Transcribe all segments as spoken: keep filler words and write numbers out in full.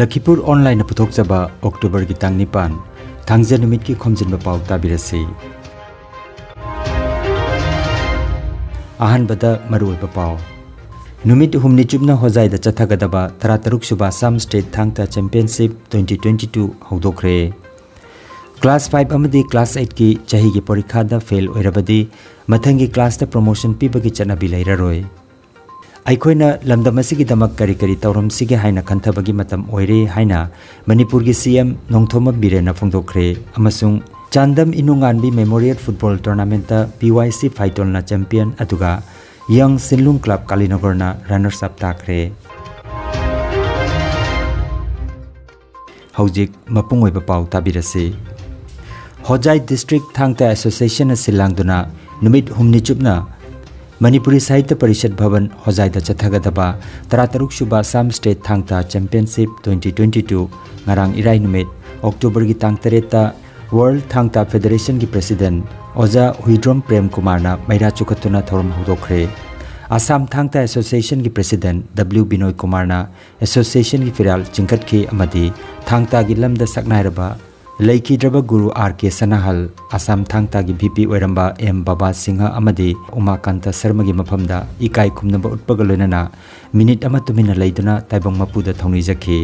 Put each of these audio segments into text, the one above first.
ꯂꯈꯤꯄꯨꯔ ꯑꯣꯟꯂꯥꯏꯟꯅ ꯄꯨꯊꯣꯛꯆꯕ ꯑꯣꯛꯇꯣꯕꯔꯒꯤ ꯇꯥꯡ ꯅꯤꯄꯥꯟ, ꯊꯥꯡꯖ ꯅꯨꯃꯤꯠꯀꯤ ꯈꯣꯝꯖꯤꯟꯕ ꯄꯥꯎ ꯇꯥꯕꯤꯔꯁꯤ꯫ ꯑꯍꯥꯟꯕꯗ ꯃꯔꯨꯑꯣꯏꯕ ꯄꯥꯎ꯫ ꯅꯨꯃꯤꯠ ꯍꯨꯝꯅꯤ ꯆꯨꯞꯅ ꯍꯣꯖꯥꯏꯗ ꯆꯠꯊꯒꯗꯕ ꯇꯔꯥꯇꯔꯨꯛ ꯁꯨꯕ ꯑꯁꯥꯝ ꯁ꯭ꯇꯦꯠ ꯊꯥꯡ ꯇꯥ championship twenty twenty-two ꯍꯧꯗꯣꯛꯈ꯭ꯔꯦ꯫ Class five ꯑꯃꯗꯤ class eight ꯀꯤ ꯆꯍꯤꯒꯤ ꯄꯔꯤꯈꯥꯗ ꯐꯦꯜ ꯑꯣꯏꯔꯕꯗꯤ ꯃꯊꯪꯒꯤ ꯀ꯭ꯂꯥꯁꯇ promotion ꯄꯤꯕꯒꯤ ꯆꯠꯅꯕꯤ ꯂꯩꯔꯔꯣꯏ꯫ ꯑꯩꯈꯣꯏꯅ ꯂꯝꯗꯝ ꯑꯁꯤꯒꯤꯗꯃꯛ ꯀꯔꯤ ꯀꯔꯤ ꯇꯧꯔꯝꯁꯤꯒꯦ ꯍꯥꯏꯅ ꯈꯟꯊꯕꯒꯤ ꯃꯇꯝ ꯑꯣꯏꯔꯦ ꯍꯥꯏꯅ ꯃꯅꯤꯄꯨꯔꯒꯤ C M ꯅꯣꯡꯊꯣꯝꯕꯝ ꯕꯤꯔꯦꯟꯅ ꯐꯣꯡꯗꯣꯛꯈ꯭ꯔꯦ ꯑꯃꯁꯨꯡ ꯆꯥꯟꯗꯝ ꯏꯅꯨꯉꯥꯟꯕꯤ Memorial Football Tournament ꯇ P Y C ꯐꯥꯏꯇꯣꯟꯅ champion ꯑꯗꯨꯒ ꯌꯪ ꯁꯤꯟꯂꯨꯡ ꯀ꯭ꯂꯕ ꯀꯥꯂꯤꯅꯒꯔꯅ runners up ꯇꯥꯈ꯭ꯔꯦ꯫ ꯍꯧꯖꯤꯛ ꯃꯄꯨꯡ ꯑꯣꯏꯕ ꯄꯥꯎ ꯇꯥꯕꯤꯔꯁꯤ꯫ ꯍꯣꯖꯥꯏ District ꯊꯥꯡ ꯇꯥ Association ꯅ ꯁꯤꯜ ꯂꯥꯡꯗꯨꯅ ꯅꯨꯃꯤꯠ ꯍꯨꯝꯅꯤ ꯆꯨꯞꯅ ꯃꯅꯤꯄꯨꯔꯤ ꯁꯥꯍꯤꯇ꯭ꯌ ꯄꯔꯤꯁꯠ ꯚꯕꯟ ꯍꯣꯖꯥꯏꯗ ꯆꯠꯊꯒꯗꯕ ꯇꯔꯥꯇꯔꯨꯛ ꯁꯨꯕ ꯑꯁꯥꯝ ꯁ꯭ꯇꯦꯠ ꯊꯥꯡ ꯇꯥ ꯆꯦꯝꯄꯤꯌꯟꯁꯤꯞ twenty twenty-two ꯉꯔꯥꯡ ꯏꯔꯥꯏ ꯅꯨꯃꯤꯠ ꯑꯣꯛꯇꯣꯕꯔꯒꯤ ꯇꯥꯡ ꯇꯔꯦꯠꯇ World ꯊꯥꯡ ꯇꯥ Federation ꯒꯤ President ꯑꯣꯖꯥ ꯍꯨꯏꯗ꯭ꯔꯣꯝ ꯄ꯭ꯔꯦꯝ ꯀꯨꯃꯥꯔꯅ ꯃꯩꯔꯥ ꯆꯨꯈꯠꯇꯨꯅ ꯊꯧꯔꯝ ꯍꯧꯗꯣꯛꯈ꯭ꯔꯦ꯫ ꯑꯁꯥꯝ ꯊꯥꯡ ꯇꯥ Association ꯒꯤ President W ꯕꯤꯅꯣꯏ ꯀꯨꯃꯥꯔꯅ Association ꯒꯤ ꯐꯤꯔꯥꯜ ꯆꯤꯡꯈꯠꯈꯤ ꯑꯃꯗꯤ ꯊꯥꯡ ꯇꯥꯒꯤ ꯂꯝꯗ ꯁꯛꯅꯥꯏꯔꯕ ꯂꯩꯈꯤꯗ꯭ꯔꯕ ꯒꯨꯔꯨ R K ꯁꯅꯥꯍꯜ, ꯑꯁꯥꯝ ꯊꯥꯡ ꯇꯥꯒꯤ V P ꯑꯣꯏꯔꯝꯕ M ꯕꯕꯥ ꯁꯤꯡꯍ ꯑꯃꯗꯤ ꯎꯃꯥꯀꯥꯟꯇ ꯁꯔꯃꯒꯤ ꯃꯐꯝꯗ ꯏꯀꯥꯏ ꯈꯨꯝꯅꯕ ꯎꯠꯄꯒ ꯂꯣꯏꯅꯅ ꯃꯤꯅꯤꯠ ꯑꯃ ꯇꯨꯃꯤꯟꯅ ꯂꯩꯗꯨꯅ ꯇꯥꯏꯕꯪ ꯃꯄꯨꯗ ꯊꯧꯅꯤꯖꯈꯤ꯫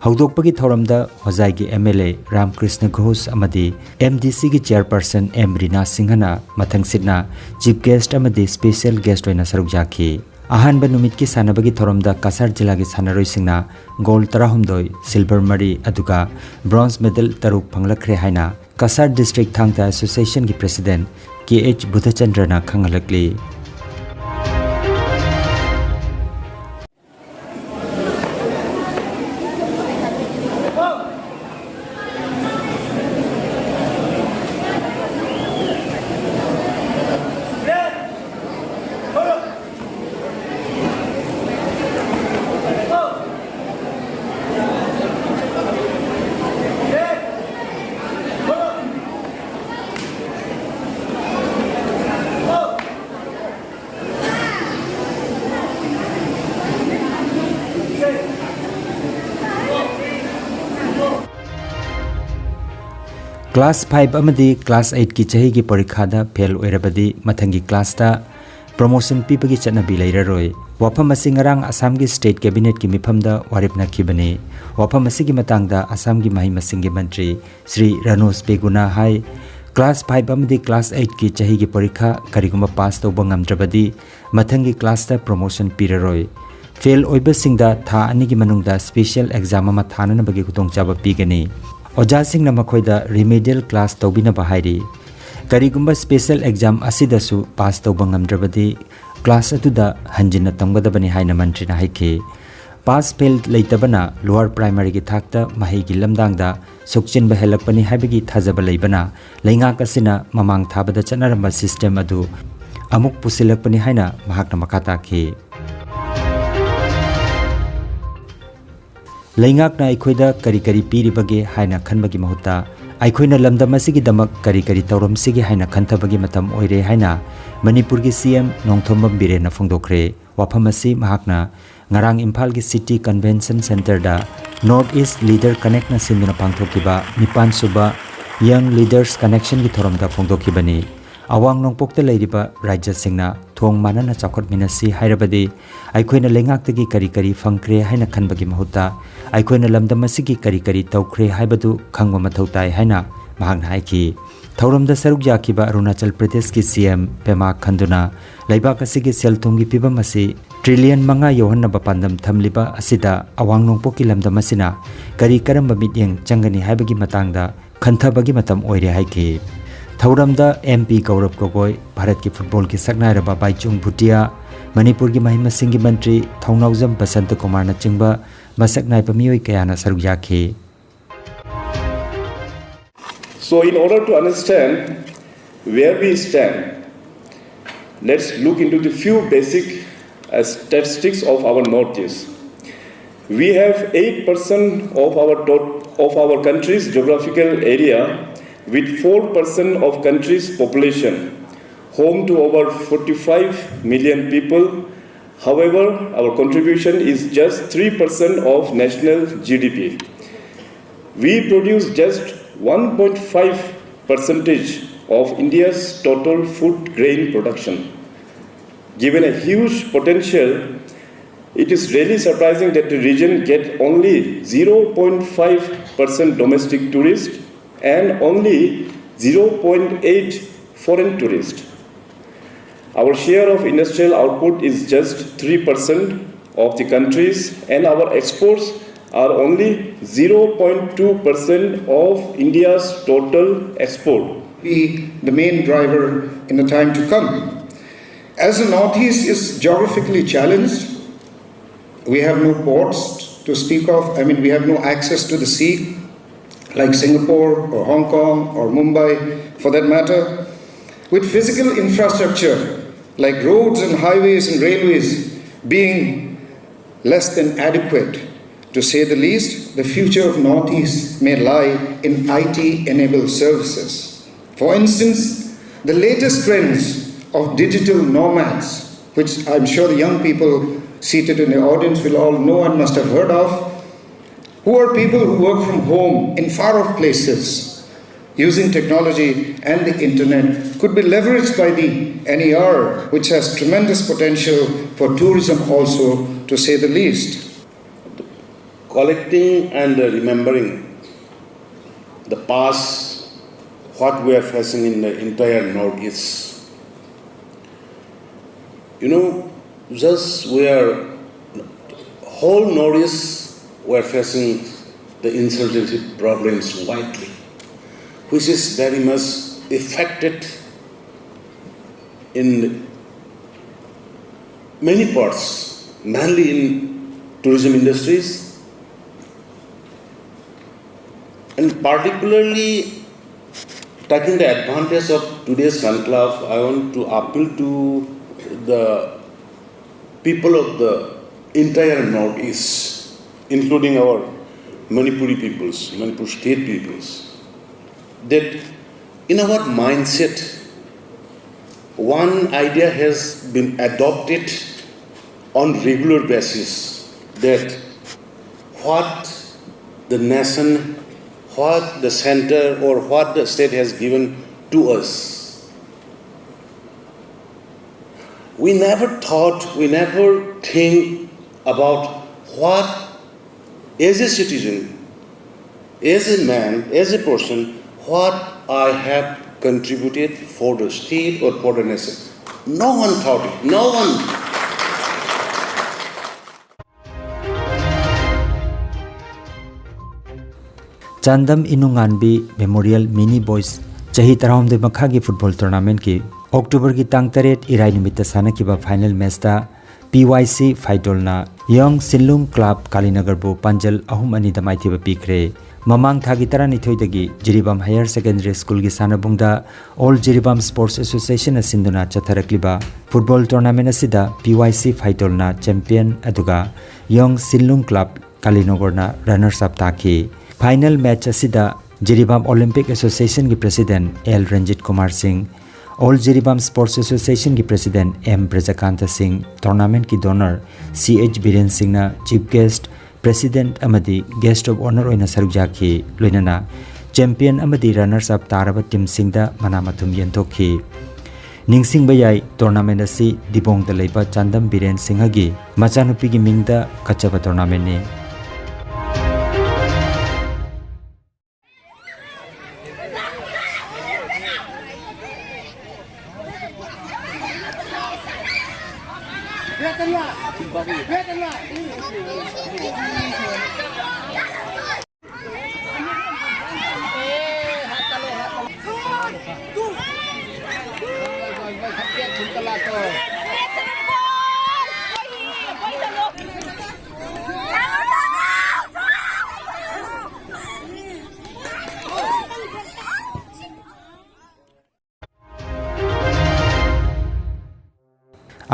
ꯍꯧꯗꯣꯛꯄꯒꯤ ꯊꯧꯔꯝꯗ ꯍꯣꯖꯥꯏꯒꯤ M L A ꯔꯥꯝꯀ꯭ꯔꯤꯁꯅ ꯘꯣꯁ ꯑꯃꯗꯤ M D C ꯒꯤ Chairperson M ꯔꯤꯅꯥ ꯁꯤꯡꯍꯅ ꯃꯊꯪꯁꯤꯠꯅ Chief Guest ꯑꯃꯗꯤ Special Guest ꯑꯣꯏꯅ ꯁꯔꯨꯛ ꯌꯥꯈꯤ꯫ ꯑꯍꯥꯟꯕ ꯅꯨꯃꯤꯠꯀꯤ ꯁꯥꯟꯅꯕꯒꯤ ꯊꯧꯔꯝꯗ ꯀꯁꯥꯔ ꯖꯤꯂꯥꯒꯤ ꯁꯥꯟꯅꯔꯣꯏꯁꯤꯡꯅ goal ꯇꯔꯥꯍꯨꯝꯗꯣꯏ, silver ꯃꯔꯤ, ꯑꯗꯨꯒ bronze medal ꯇꯔꯨꯛ ꯐꯪꯂꯛꯈ꯭ꯔꯦ ꯍꯥꯏꯅ ꯀꯁꯥꯔ District ꯊꯥꯡ ꯇꯥ Association ꯒꯤ President K H ꯕꯨꯙꯆꯟꯗ꯭ꯔꯅ ꯈꯪꯍꯜꯂꯛꯂꯤ꯫ ꯀ꯭ꯂꯥꯁ ꯐꯥꯏꯚ ꯑꯃꯗꯤ ꯀ꯭ꯂꯥꯁ ꯑꯩꯠꯀꯤ ꯆꯍꯤꯒꯤ ꯄꯔꯤꯈꯥꯗ ꯐꯦꯜ ꯑꯣꯏꯔꯕꯗꯤ ꯃꯊꯪꯒꯤ ꯀ꯭ꯂꯥꯁꯇ ꯄ꯭ꯔꯣꯃꯣꯁꯟ ꯄꯤꯕꯒꯤ ꯆꯠꯅꯕꯤ ꯂꯩꯔꯔꯣꯏ꯫ ꯋꯥꯐꯝ ꯑꯁꯤ ꯉꯔꯥꯡ ꯑꯁꯥꯝꯒꯤ ꯁ꯭ꯇꯦꯠ ꯀꯦꯕꯤꯅꯦꯠꯀꯤ ꯃꯤꯐꯝꯗ ꯋꯥꯔꯦꯞꯅꯈꯤꯕꯅꯤ꯫ ꯋꯥꯐꯝ ꯑꯁꯤꯒꯤ ꯃꯇꯥꯡꯗ ꯑꯁꯥꯝꯒꯤ ꯃꯍꯩ ꯃꯁꯤꯡꯒꯤ ꯃꯟꯇ꯭ꯔꯤ ꯁ꯭ꯔꯤ ꯔꯥꯅꯣꯖ ꯄꯦꯒꯨꯅ ꯍꯥꯏ, ꯀ꯭ꯂꯥꯁ ꯐꯥꯏꯚ ꯑꯃꯗꯤ ꯀ꯭ꯂꯥꯁ ꯑꯩꯠꯀꯤ ꯆꯍꯤꯒꯤ ꯄꯔꯤꯈꯥ ꯀꯔꯤꯒꯨꯝꯕ ꯄꯥꯁ ꯇꯧꯕ ꯉꯝꯗ꯭ꯔꯕꯗꯤ ꯃꯊꯪꯒꯤ ꯀ꯭ꯂꯥꯁꯇ ꯄ꯭ꯔꯣꯃꯣꯁꯟ ꯄꯤꯔꯔꯣꯏ꯫ ꯐꯦꯜ ꯑꯣꯏꯕꯁꯤꯡꯗ ꯊꯥ ꯑꯅꯤꯒꯤ ꯃꯅꯨꯡꯗ ꯁ꯭ꯄꯦꯁꯤꯌꯦꯜ ꯑꯦꯛꯖꯥꯝ ꯑꯃ ꯊꯥꯅꯅꯕꯒꯤ ꯈꯨꯗꯣꯡꯆꯥꯕ ꯄꯤꯒꯅꯤ꯫ ꯑꯣꯖꯥꯁꯤꯡꯅ ꯃꯈꯣꯏꯗ ꯔꯤꯃꯦꯗꯤꯌꯦꯜ ꯀ꯭ꯂꯥꯁ ꯇꯧꯕꯤꯅꯕ ꯍꯥꯏꯔꯤ꯫ ꯀꯔꯤꯒꯨꯝꯕ ꯁ꯭ꯄꯦꯁꯤꯌꯦꯜ ꯑꯦꯛꯖꯥꯝ ꯑꯁꯤꯗꯁꯨ ꯄꯥꯁ ꯇꯧꯕ ꯉꯝꯗ꯭ꯔꯕꯗꯤ ꯀ꯭ꯂꯥꯁ ꯑꯗꯨꯗ ꯍꯟꯖꯤꯟꯅ ꯇꯝꯒꯗꯕꯅꯤ ꯍꯥꯏꯅ ꯃꯟꯇ꯭ꯔꯤꯅ ꯍꯥꯏꯈꯤ꯫ ꯄꯥꯁ ꯐꯦꯜ ꯂꯩꯇꯕꯅ ꯂꯣꯋꯔ ꯄ꯭ꯔꯥꯏꯃꯔꯤꯒꯤ ꯊꯥꯛꯇ ꯃꯍꯩꯒꯤ ꯂꯝꯗꯥꯡꯗ ꯁꯣꯛꯆꯤꯟꯕ ꯍꯦꯜꯂꯛꯄꯅꯤ ꯍꯥꯏꯕꯒꯤ ꯊꯥꯖꯕ ꯂꯩꯕꯅ ꯂꯩꯉꯥꯛ ꯑꯁꯤꯅ ꯃꯃꯥꯡ ꯊꯥꯕꯗ ꯆꯠꯅꯔꯝꯕ ꯁꯤꯁꯇꯦꯝ ꯑꯗꯨ ꯑꯃꯨꯛ ꯄꯨꯁꯤꯜꯂꯛꯄꯅꯤ ꯍꯥꯏꯅ ꯃꯍꯥꯛꯅ ꯃꯈꯥ ꯇꯥꯈꯤ꯫ ꯂꯩꯉꯥꯛꯅ ꯑꯩꯈꯣꯏꯗ ꯀꯔꯤ ꯀꯔꯤ ꯄꯤꯔꯤꯕꯒꯦ ꯍꯥꯏꯅ ꯈꯟꯕꯒꯤ ꯃꯍꯨꯠꯇ ꯑꯩꯈꯣꯏꯅ ꯂꯝꯗꯝ ꯑꯁꯤꯒꯤꯗꯃꯛ ꯀꯔꯤ ꯀꯔꯤ ꯇꯧꯔꯝꯁꯤꯒꯦ ꯍꯥꯏꯅ ꯈꯟꯊꯕꯒꯤ ꯃꯇꯝ ꯑꯣꯏꯔꯦ ꯍꯥꯏꯅ ꯃꯅꯤꯄꯨꯔꯒꯤ ꯁꯤ ꯑꯦꯝ ꯅꯣꯡꯊꯣꯝꯕꯝ ꯕꯤꯔꯦꯟꯅ ꯐꯣꯡꯗꯣꯛꯈ꯭ꯔꯦ꯫ ꯋꯥꯐꯝ ꯑꯁꯤ ꯃꯍꯥꯛꯅ ꯉꯔꯥꯡ ꯏꯝꯐꯥꯜꯒꯤ ꯁꯤꯇꯤ ꯀꯟꯚꯦꯟꯁꯟ ꯁꯦꯟꯇꯔꯗ ꯅꯣꯔꯠ ꯏꯁ ꯂꯤꯗꯔ ꯀꯅꯦꯛꯅ ꯁꯤꯟꯗꯨꯅ ꯄꯥꯡꯊꯣꯛꯈꯤꯕ ꯅꯤꯄꯥꯟ ꯁꯨꯕ ꯌꯪ ꯂꯤꯗꯔꯁ ꯀꯅꯦꯛꯁꯟꯒꯤ ꯊꯧꯔꯝꯗ ꯐꯣꯡꯗꯣꯛꯈꯤꯕꯅꯤ꯫ ꯑꯋꯥꯡ ꯅꯣꯡꯄꯣꯛꯇ ꯂꯩꯔꯤꯕ ꯔꯥꯖ꯭ꯌꯁꯤꯡꯅ ꯊꯣꯡ ꯃꯥꯟꯅꯅ ꯆꯥꯎꯈꯠꯃꯤꯟꯅꯁꯤ ꯍꯥꯏꯔꯕꯗꯤ ꯑꯩꯈꯣꯏꯅ ꯂꯩꯉꯥꯛꯇꯒꯤ ꯀꯔꯤ ꯀꯔꯤ ꯐꯪꯈ꯭ꯔꯦ ꯍꯥꯏꯅ ꯈꯟꯕꯒꯤ ꯃꯍꯨꯠꯇ ꯑꯩꯈꯣꯏꯅ ꯂꯝꯗꯝ ꯑꯁꯤꯒꯤ ꯀꯔꯤ ꯀꯔꯤ ꯇꯧꯈ꯭ꯔꯦ ꯍꯥꯏꯕꯗꯨ ꯈꯪꯕ ꯃꯊꯧ ꯇꯥꯏ ꯍꯥꯏꯅ ꯃꯍꯥꯛꯅ ꯍꯥꯏꯈꯤ꯫ ꯊꯧꯔꯝꯗ ꯁꯔꯨꯛ ꯌꯥꯈꯤꯕ ꯑꯔꯨꯅꯥꯆꯜ ꯄ꯭ꯔꯗꯦꯁꯀꯤ ꯁꯤ ꯑꯦꯝ ꯄꯦꯃꯥ ꯈꯟꯗꯨꯅ ꯂꯩꯕꯥꯛ ꯑꯁꯤꯒꯤ ꯁꯦꯜ ꯊꯨꯝꯒꯤ ꯐꯤꯕꯝ ꯑꯁꯤ ꯇ꯭ꯔꯤꯂꯤꯌꯟ ꯃꯉꯥ ꯌꯧꯍꯟꯅꯕ ꯄꯥꯟꯗꯝ ꯊꯝꯂꯤꯕ ꯑꯁꯤꯗ ꯑꯋꯥꯡ ꯅꯣꯡꯄꯣꯛꯀꯤ ꯂꯝꯗꯝ ꯑꯁꯤꯅ ꯀꯔꯤ ꯀꯔꯝꯕ ꯃꯤꯠꯌꯦꯡ ꯆꯪꯒꯅꯤ ꯍꯥꯏꯕꯒꯤ ꯃꯇꯥꯡꯗ ꯈꯟꯊꯕꯒꯤ ꯃꯇꯝ ꯑꯣꯏꯔꯦ ꯍꯥꯏꯈꯤ꯫ ꯊꯧꯔꯝꯗ ꯑꯦꯝ ꯄꯤ ꯒꯧꯔꯕ ꯒꯣꯒꯣꯏ, ꯚꯥꯔꯠꯀꯤ ꯐꯨꯠꯕꯣꯜꯒꯤ ꯁꯛꯅꯥꯏꯔꯕ ꯕꯥꯏꯆꯨꯡ ꯚꯨꯇꯤꯌꯥ, ꯃꯅꯤꯄꯨꯔꯒꯤ ꯃꯍꯩ ꯃꯁꯤꯡꯒꯤ ꯃꯟꯇ꯭ꯔꯤ ꯊꯧꯅꯥꯎꯖꯝ ꯕꯁꯟꯇ ꯀꯨꯃꯥꯔꯅꯆꯤꯡꯕ ꯃꯁꯛ ꯅꯥꯏꯕ ꯃꯤꯑꯣꯏ ꯀꯌꯥꯅ ꯁꯔꯨꯛ ꯌꯥꯈꯤ꯫ So, in order to understand where we stand, let's look into the few basic uh, statistics of our Northeast. We have eight percent of our, tot- of our country's geographical area with four percent of country's population, home to over forty-five million people. However, our contribution is just three percent of national G D P. We produce just one point five percentage of India's total food grain production. Given a huge potential, it is really surprising that the region get only zero point five percent domestic tourist and only zero point eight foreign tourist. Our share of industrial output is just three percent of the country's, and our exports are only zero point two percent of India's total export. Be the main driver in the time to come. As the Northeast is geographically challenged, we have no ports to speak of. I mean, we have no access to the sea, like Singapore or Hong Kong or Mumbai, for that matter. With physical infrastructure like roads and highways and railways being less than adequate, to say the least, the future of Northeast may lie in I T-enabled services. For instance, the latest trends of digital nomads, which I'm sure the young people seated in the audience will all know and must have heard of, who are people who work from home in far-off places using technology and the internet, could be leveraged by the N E R, which has tremendous potential for tourism also, to say the least. Collecting and uh, remembering the past, what we are facing in the entire Northeast. You know, just we are, whole Northeast, we are facing the insurgency problems widely, which is very much affected in many parts, mainly in tourism industries. And particularly, taking the advantage of today's conclave, I want to appeal to the people of the entire Northeast, including our Manipuri peoples, Manipur state peoples, that in our mindset, one idea has been adopted on regular basis, that what the nation, what the center or what the state has given to us. We never thought, we never think about what, as a citizen, as a man, as a person, what I have contributed for the state or for the nation. No one thought it. No one. Chandam Inunganbi memorial mini boys ꯆꯍꯤ ꯇꯔꯥꯍꯨꯝꯗꯣꯏ ꯃꯈꯥꯒꯤ football ꯇꯣꯔꯅꯥꯃꯦꯟꯠꯀꯤ ꯑꯣꯛꯇꯣꯕꯔꯒꯤ ꯇꯥꯡ ꯇꯔꯦꯠ ꯏꯔꯥꯏ ꯅꯨꯃꯤꯠꯇ ꯁꯥꯟꯅꯈꯤꯕ final ꯃꯦꯆꯇ ꯄꯤ ꯋꯥꯏ ꯁꯤ ꯐꯥꯏꯇꯣꯜꯅ ꯌꯣꯡ ꯁꯤꯟꯂꯨꯡ ꯀ꯭ꯂꯕ ꯀꯥꯂꯤꯅꯒꯔꯕꯨ ꯄꯥꯟꯖꯜ ꯑꯍꯨꯝ ꯑꯅꯤꯗ ꯃꯥꯏꯊꯤꯕ ꯄꯤꯈ꯭ꯔꯦ꯫ ꯃꯃꯥꯡ ꯊꯥꯒꯤ ꯇꯔꯥꯅꯤꯊꯣꯏꯗꯒꯤ ꯖꯤꯔꯤꯕꯥꯝ ꯍꯥꯌꯔ ꯁꯦꯀꯦꯟꯗꯔꯤ ꯁ꯭ꯀꯨꯜꯒꯤ ꯁꯥꯟꯅꯕꯨꯡꯗ ꯑꯣꯜ ꯖꯤꯔꯤꯕꯥꯝ ꯁ꯭ꯄꯣꯔꯠꯁ ꯑꯦꯁꯣꯁꯤꯌꯦꯁꯟꯅ ꯁꯤꯟꯗꯨꯅ ꯆꯠꯊꯔꯛꯂꯤꯕ ꯐꯨꯠꯕꯣꯜ ꯇꯣꯔꯅꯥꯃꯦꯟꯠ ꯑꯁꯤꯗ ꯄꯤ ꯋꯥꯏ ꯁꯤ ꯐꯥꯏꯇꯣꯜꯅ ꯆꯦꯝꯄꯤꯌꯟ ꯑꯗꯨꯒ ꯌꯣꯡ ꯁꯤꯟꯂꯨꯡ ꯀ꯭ꯂꯕ ꯀꯥꯂꯤꯅꯒꯔꯅ ꯔꯟꯅꯔꯁ ꯑꯞ ꯇꯥꯈꯤ꯫ ꯐꯥꯏꯅꯦꯜ ꯃꯦꯆ ꯑꯁꯤꯗ ꯖꯤꯔꯤꯕꯥꯝ ꯑꯣꯂꯤꯝꯄꯤꯛ ꯑꯦꯁꯣꯁꯤꯌꯦꯁꯟꯒꯤ president L Ranjit Kumar Singh, all Jiribam sports ꯑꯦꯁꯣꯁꯤꯌꯦꯁꯟꯒꯤ ꯄ꯭ꯔꯦꯁꯤꯗꯦꯟꯠ ꯑꯦꯝ ꯕ꯭ꯔꯖꯀꯥꯟꯇ ꯁꯤꯡ, ꯇꯣꯔꯅꯥꯃꯦꯟꯠꯀꯤ ꯗꯣꯅꯔ ꯁꯤ ꯑꯩꯆ ꯕꯤꯔꯦꯟ ꯁꯤꯡꯅ ꯆꯤꯐ ꯒꯦꯁ꯭ꯠ, ꯄ꯭ꯔꯦꯁꯤꯗꯦꯟꯠ ꯑꯃꯗꯤ ꯒꯦꯁ꯭ꯠ ꯑꯣꯐ ꯑꯣꯅꯔ ꯑꯣꯏꯅ ꯁꯔꯨꯛ ꯌꯥꯈꯤ꯫ ꯂꯣꯏꯅꯅ ꯆꯦꯝꯄꯤꯌꯟ ꯑꯃꯗꯤ ꯔꯟꯅꯔꯁ ꯑꯞ ꯇꯥꯔꯕ ꯇꯤꯝꯁꯤꯡꯗ ꯃꯅꯥ ꯃꯊꯨꯝ ꯌꯦꯟꯊꯣꯛꯈꯤ꯫ ꯅꯤꯡꯁꯤꯡꯕ ꯌꯥꯏ, ꯇꯣꯔꯅꯥꯃꯦꯟꯠ ꯑꯁꯤ ꯗꯤꯕꯣꯡꯗ ꯂꯩꯕ ꯆꯥꯟꯗꯝ ꯕꯤꯔꯦꯟ ꯁꯤꯡꯍꯒꯤ ꯃꯆꯥꯅꯨꯄꯤꯒꯤ ꯃꯤꯡꯗ ꯀꯠꯆꯕ ꯇꯣꯔꯅꯥꯃꯦꯟꯠꯅꯤ꯫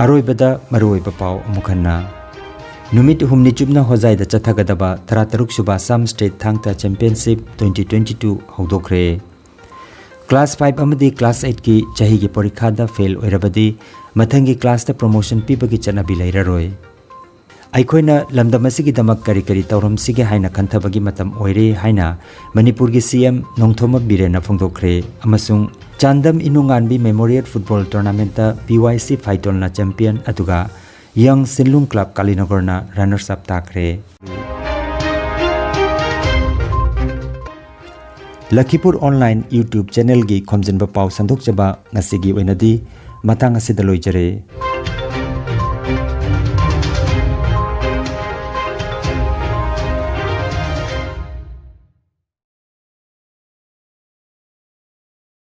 ꯑꯔꯣꯏꯕꯗ ꯃꯔꯨꯑꯣꯏꯕ ꯄꯥꯎ ꯑꯃꯨꯛ ꯍꯟꯅ꯫ ꯅꯨꯃꯤꯠ ꯍꯨꯝꯅꯤ ꯆꯨꯞꯅ ꯍꯣꯖꯥꯏꯗ ꯆꯠꯊꯒꯗꯕ ꯇꯔꯥꯇꯔꯨꯛ ꯁꯨꯕ ꯑꯁꯥꯝ ꯁ꯭ꯇꯦꯠ ꯊꯥꯡ ꯇꯥ ꯆꯦꯝꯄꯤꯌꯟꯁꯤꯞ ꯇ꯭ꯋꯦꯟꯇꯤ ꯇ꯭ꯋꯦꯟꯇꯤ ꯇꯨ ꯍꯧꯗꯣꯛꯈ꯭ꯔꯦ꯫ ꯀ꯭ꯂꯥꯁ ꯐꯥꯏꯚ ꯑꯃꯗꯤ ꯀ꯭ꯂꯥꯁ ꯑꯩꯠꯀꯤ ꯆꯍꯤꯒꯤ ꯄꯔꯤꯈꯥꯗ ꯐꯦꯜ ꯑꯣꯏꯔꯕꯗꯤ ꯃꯊꯪꯒꯤ ꯀ꯭ꯂꯥꯁꯇ ꯄ꯭ꯔꯣꯃꯣꯁꯟ ꯄꯤꯕꯒꯤ ꯆꯠꯅꯕꯤ ꯂꯩꯔꯔꯣꯏ꯫ ꯑꯩꯈꯣꯏꯅ ꯂꯝꯗꯝ ꯑꯁꯤꯒꯤꯗꯃꯛ ꯀꯔꯤ ꯀꯔꯤ ꯇꯧꯔꯝꯁꯤꯒꯦ ꯍꯥꯏꯅ ꯈꯟꯊꯕꯒꯤ ꯃꯇꯝ ꯑꯣꯏꯔꯦ ꯍꯥꯏꯅ ꯃꯅꯤꯄꯨꯔꯒꯤ ꯁꯤ ꯑꯦꯝ ꯅꯣꯡꯊꯣꯝꯕꯝ ꯕꯤꯔꯦꯟꯅ ꯐꯣꯡꯗꯣꯛꯈ꯭ꯔꯦ꯫ ꯑꯃꯁꯨꯡ ꯆꯥꯟꯗꯝ ꯏꯅꯨꯉꯥꯟꯕꯤ ꯃꯦꯃꯣꯔꯤꯌꯦꯜ ꯐꯨꯠꯕꯣꯜ ꯇꯣꯔꯅꯥꯃꯦꯟꯠꯇ ꯄꯤ ꯋꯥꯏ ꯁꯤ ꯐꯥꯏꯇꯣꯜꯅ ꯆꯦꯝꯄꯤꯌꯟ, ꯑꯗꯨꯒ ꯌꯪ ꯁꯤꯟꯂꯨꯡ ꯀ꯭ꯂꯕ ꯀꯥꯂꯤꯅꯒꯔꯅ ꯔꯅꯔꯁ ꯑꯞ ꯇꯥꯈ꯭ꯔꯦ꯫ ꯂꯈꯤꯄꯨꯔ ꯑꯣꯟꯂꯥꯏꯟ YouTube ꯆꯦꯅꯦꯜꯒꯤ ꯈꯣꯝꯖꯤꯟꯕ ꯄꯥꯎ ꯁꯟꯗꯣꯛꯆꯕ ꯉꯁꯤꯒꯤ ꯑꯣꯏꯅꯗꯤ ꯃꯇꯥꯡ ꯑꯁꯤꯗ ꯂꯣꯏꯖꯔꯦ꯫